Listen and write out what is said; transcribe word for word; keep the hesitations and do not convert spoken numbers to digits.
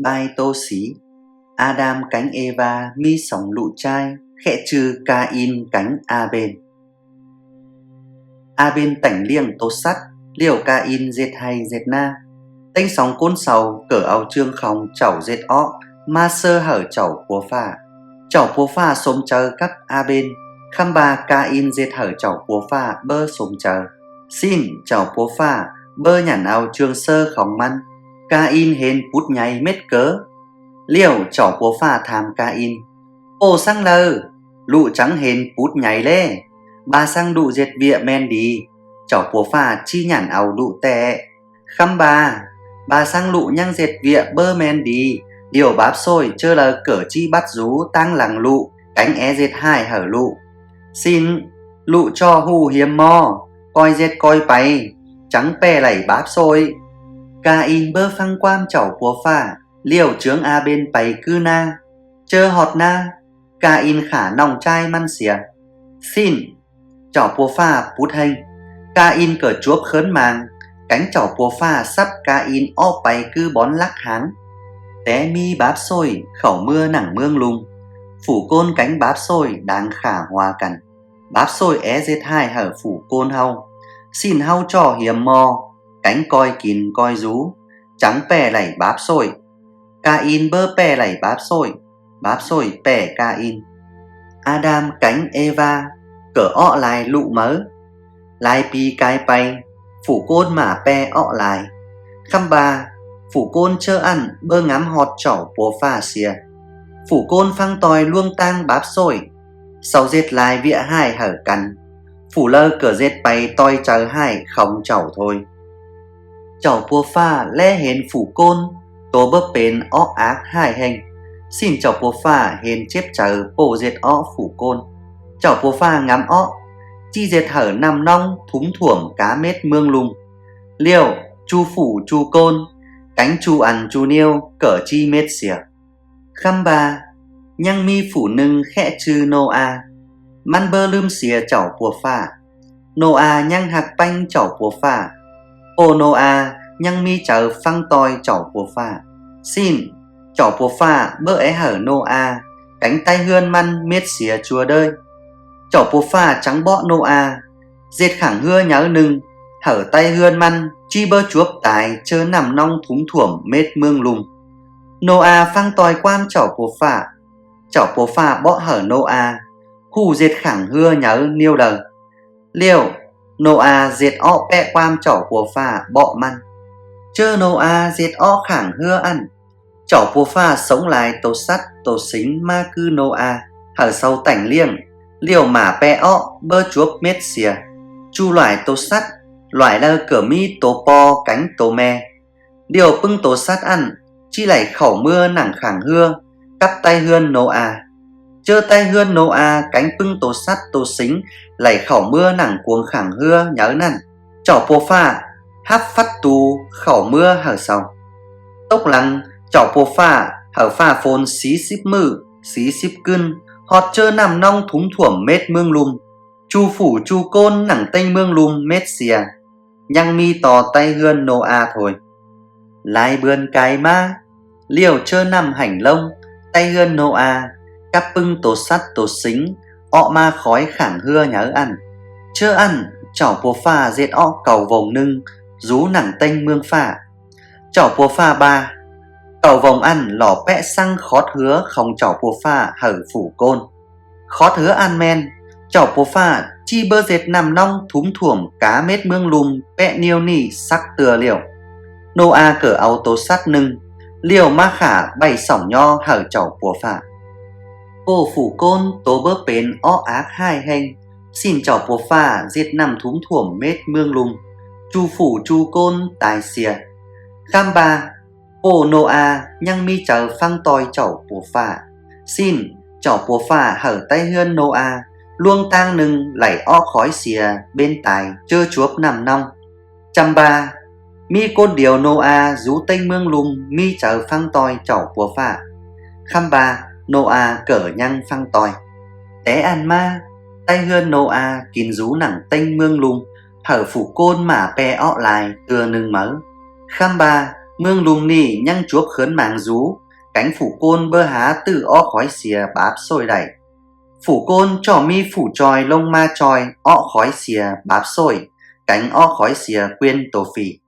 Bai tô sí, ꞌA-đam kéng Ê-ꞌva ꞌmí song ꞌlụk ꞌchái, khék ꞌchư Ca-in kéng ꞌA-bên. ꞌA-bên téng ꞌliệng tô sắt, ꞌlẹo Ca-in ꞌdệt ꞌhay ꞌdệt ꞌná. ꞌTếng song ꞌcốn sau ꞌcọ au ꞌchương khong chảu ꞌdệt ók ꞌmá ꞌsớ hảư Chảu Pua ꞌPhạ. Chảu Pua ꞌPhạ sôm chaư cắp ꞌA-bên, ꞌkhắm ꞌva Ca-in ꞌdệt hảư Chảu Pua ꞌPhạ báu sôm chaư. ꞌSịn Chảu Pua ꞌPhạ báu nhẳn au ꞌchương ꞌsớ khong ꞌmắn. Ca-in hên pút nhay mết cá. ꞌLẹo Chảu Pua ꞌPhạ tham Ca-in, ꞌpộ săng đaư ꞌlụk chắng hên pút nhay ꞌlế? ꞌVa săng ꞌlụk ꞌdệt ꞌviạk ꞌmen đi, Chảu Pua ꞌPhạ ꞌchí nhẳn au ꞌlụk ꞌtẹ. ꞌKhắm ꞌva, ꞌva săng ꞌlụk ꞌnhắng ꞌdệt ꞌviạk báu ꞌmen đi, ꞌlẹo báp ꞌsội ꞌchớ đaư ꞌcọ ꞌchí bắt dú ꞌtáng lăng ꞌlụk kéng é ꞌdệt ꞌhại hảư ꞌlụk. ꞌSịn ꞌlụk ꞌchọ ꞌhụ hiêm ꞌmo, ꞌcoi ꞌdệt ꞌcoi pay, chắng ꞌpẹ đảy báp ꞌsội. Ca-in báu ꞌphắng ꞌquám Chảu Pua ꞌPhạ, ꞌlẹo ꞌchương ꞌA-bên pay ꞌcứ ꞌná. ꞌChớ ꞌhọt ꞌná, Ca-in khả ꞌnọng ꞌchái ꞌmắn sia. ꞌSịn Chảu Pua ꞌPhạ pút ꞌhéng. Ca-in ꞌcọ chuốp khớn mang, kéng Chảu Pua ꞌPhạ sắp Ca-in ók pay ꞌcứ bón lắc háng. Té ꞌmí báp ꞌsội khảu ꞌmứa nẳng ꞌmướng ꞌlum. Phủ ꞌcốn kéng báp ꞌsội đang khả hua căn. Báp ꞌsội é ꞌdệt ꞌhại hảư phủ ꞌcốn ꞌháu. ꞌSịn ꞌháu ꞌchọ hiêm ꞌmo, kéng ꞌcoi kin ꞌcoi dú, chắng ꞌpẹ đảy báp ꞌsội. Ca-in báu ꞌpẹ đảy báp ꞌsội, báp ꞌsội ꞌpẹ Ca-in. ꞌA-đam kéng Ê-ꞌva ꞌcọ ók lai ꞌlụk máư. Lai pi cai pay, phủ ꞌcốn mả ꞌpe ók lai. ꞌKhắm ꞌva, phủ ꞌcốn ꞌchớ ꞌnặn báu ngắm ꞌhọt Chảu Pua ꞌPhạ sia. Phủ ꞌcốn ꞌphắng ꞌtoi ꞌluống ꞌtáng báp ꞌsội. Sau ꞌdệt lai ꞌviạk ꞌhại hảư căn. Phủ đaư ꞌcọ ꞌdệt pay ꞌtoi chaư ꞌhại khong chảu thôi. Chảu Pua ꞌPhạ ꞌlé hên phủ ꞌcốn tô báu pên ók ác ꞌhại ꞌhéng. ꞌSịn Chảu Pua ꞌPhạ hên chếp chaư ꞌpộ ꞌdệt ók phủ ꞌcốn. Chảu Pua ꞌPhạ ngắm ók ꞌchí ꞌdệt hảư ꞌnặm ꞌnóng thúm thuôm cá mết ꞌmướng ꞌlum. ꞌLẹo ꞌchu phủ ꞌchu ꞌcốn, kéng ꞌchu ăn ꞌchu ꞌnéo ꞌcọ ꞌchí mết sia. ꞌKhắm ꞌva, ꞌnhắng ꞌmí phủ ꞌnưng khék ꞌchư ꞌNô-a. ꞌMắn báu ꞌlứm sia Chảu Pua ꞌPhạ. ꞌNô-a ꞌnhắng ꞌhặc ꞌpéng Chảu Pua ꞌPhạ. ꞌPộ ꞌNô-a ꞌnhắng ꞌmí chaư ꞌphắng ꞌtoi Chảu Pua ꞌPhạ. ꞌSịn Chảu Pua ꞌPhạ báu é hảư ꞌNô-a kéng ꞌtáy ꞌhướn ꞌmắn mết sia ꞌchua ꞌlới. Chảu Pua ꞌPhạ chắng bók ꞌNô-a ꞌdệt khảng ꞌhứa nháư ꞌnưng, hảư ꞌtáy ꞌhướn ꞌmắn ꞌchí báu chuốp tai ꞌchớ ꞌnặm ꞌnóng thúm thuôm mết ꞌmướng ꞌlum. ꞌNô-a ꞌphắng ꞌtoi ꞌquám Chảu Pua ꞌPhạ. Chảu Pua ꞌPhạ bók hảư ꞌNô-a ꞌhụ ꞌdệt khảng ꞌhứa nháư ꞌnéo đaư. ꞌLẹo ꞌNô-a ꞌdệt ók pék ꞌquám Chảu Pua ꞌPhạ bók ꞌmắn. ꞌChớ ꞌNô-a ꞌdệt ók khảng ꞌhứa ꞌnặn, Chảu Pua ꞌPhạ sống lai tô sắt tô sính ꞌmá ꞌcứ ꞌNô-a, hảư sau téng ꞌliệng, ꞌlẹo mả ꞌpe ók báu chuốp mết sia. ꞌChu lải tô sắt, lải đaư ꞌcọ ꞌmí tô ꞌpo kéng tô ꞌme. ꞌLẹo ꞌpứng tô sắt ꞌnặn ꞌchí đảy khảu ꞌmứa nẳng khảng ꞌhứa cắp ꞌtáy ꞌhướn ꞌNô-a. ꞌChớ ꞌtáy ꞌhướn ꞌNô-a kéng ꞌpứng tô sắt tô sính đảy khảu ꞌmứa nẳng cuông khảng ꞌhứa nháư ꞌnặn, Chảu Pua ꞌPhạ hắp phắt tu khảu ꞌmứa hảư sau. Tốc lăng, Chảu Pua ꞌPhạ hảư ꞌphạ phôn sí síp ꞌmự sí síp ꞌcứn, ꞌhọt ꞌchớ ꞌnặm ꞌnóng thúm thuôm mết ꞌmướng ꞌlum. ꞌChu phủ ꞌchu ꞌcốn nẳng ꞌtếng ꞌmướng ꞌlum mết sia, ꞌnhắng ꞌmí ꞌto ꞌtáy ꞌhướn ꞌNô-a thôi. Lai bươn cai ꞌmá, ꞌlẹo ꞌchớ ꞌnặm hẻng ꞌlống, ꞌtáy ꞌhướn ꞌNô-a cắp ꞌpứng tô sắt tô sính ók ꞌmá khói khảng ꞌhứa nháư ꞌnặn. ꞌChớ ꞌnặn Chảu Pua ꞌPhạ ꞌdệt ók cảu vông ꞌnưng dú nẳng ꞌtếng ꞌmướng ꞌphạ. Chảu Pua ꞌPhạ ꞌva, cảu vông ꞌnặn lỏ pék ꞌsướng khót ꞌhứa khong Chảu Pua ꞌPhạ hảư phủ ꞌcốn. Khót ꞌhứa ꞌnặn ꞌmen Chảu Pua ꞌPhạ ꞌchí báu ꞌdệt ꞌnặm ꞌnóng thúm thuôm cá mết ꞌmướng ꞌlum pék ꞌnéo ꞌnị sắc ꞌtưa ꞌlẹo. ꞌNô-a ꞌcọ au tô sắt ꞌnưng, ꞌlẹo ꞌmá khả ꞌvạy sỏng ꞌnhó hảư Chảu Pua ꞌPhạ. ꞌPộ phủ ꞌcốn tô báu pên ók ác ꞌhại ꞌhéng, ꞌsịn Chảu Pua ꞌPhạ ꞌdệt ꞌnặm thúm thuôm mết ꞌmướng ꞌlum, ꞌchu phủ ꞌchu ꞌcốn tai sia. ꞌKhắm ꞌva, ꞌpộ ꞌNô-a ꞌnhắng ꞌmí chaư ꞌphắng ꞌtoi Chảu Pua ꞌPhạ, ꞌsịn Chảu Pua ꞌPhạ hảư ꞌtáy ꞌhướn ꞌNô-a ꞌluống ꞌtáng ꞌnưng đảy ók khói sia ꞌbến tai ꞌchớ chuốp ꞌnặm ꞌnóng. ꞌChăm ꞌva, ꞌmí ꞌcốn điêu ꞌNô-a dú ꞌtếng ꞌmướng ꞌlum ꞌmí chaư ꞌphắng ꞌtoi Chảu Pua ꞌPhạ. ꞌKhắm ꞌva, ꞌNô-a ꞌcọ ꞌnhắng ꞌphắng ꞌtoi. Té ꞌnặn ꞌmá, ꞌtáy ꞌhướn ꞌNô-a kin dú nẳng ꞌtếng ꞌmướng ꞌlum, hảư phủ ꞌcốn mả ꞌpe ók lai ꞌtưa ꞌnưng máư. ꞌKhắm ꞌva, ꞌMướng ꞌlum ꞌnị ꞌnhắng chuốp khớn mang dú, kéng phủ ꞌcốn báu hák ꞌtự ók khói sia báp ꞌsội đảy. Phủ ꞌcốn ꞌchọ ꞌmí phủ ꞌchoi ꞌlống ꞌmá ꞌchoi ók khói sia báp ꞌsội, kéng ók khói sia ꞌquiến tô phi.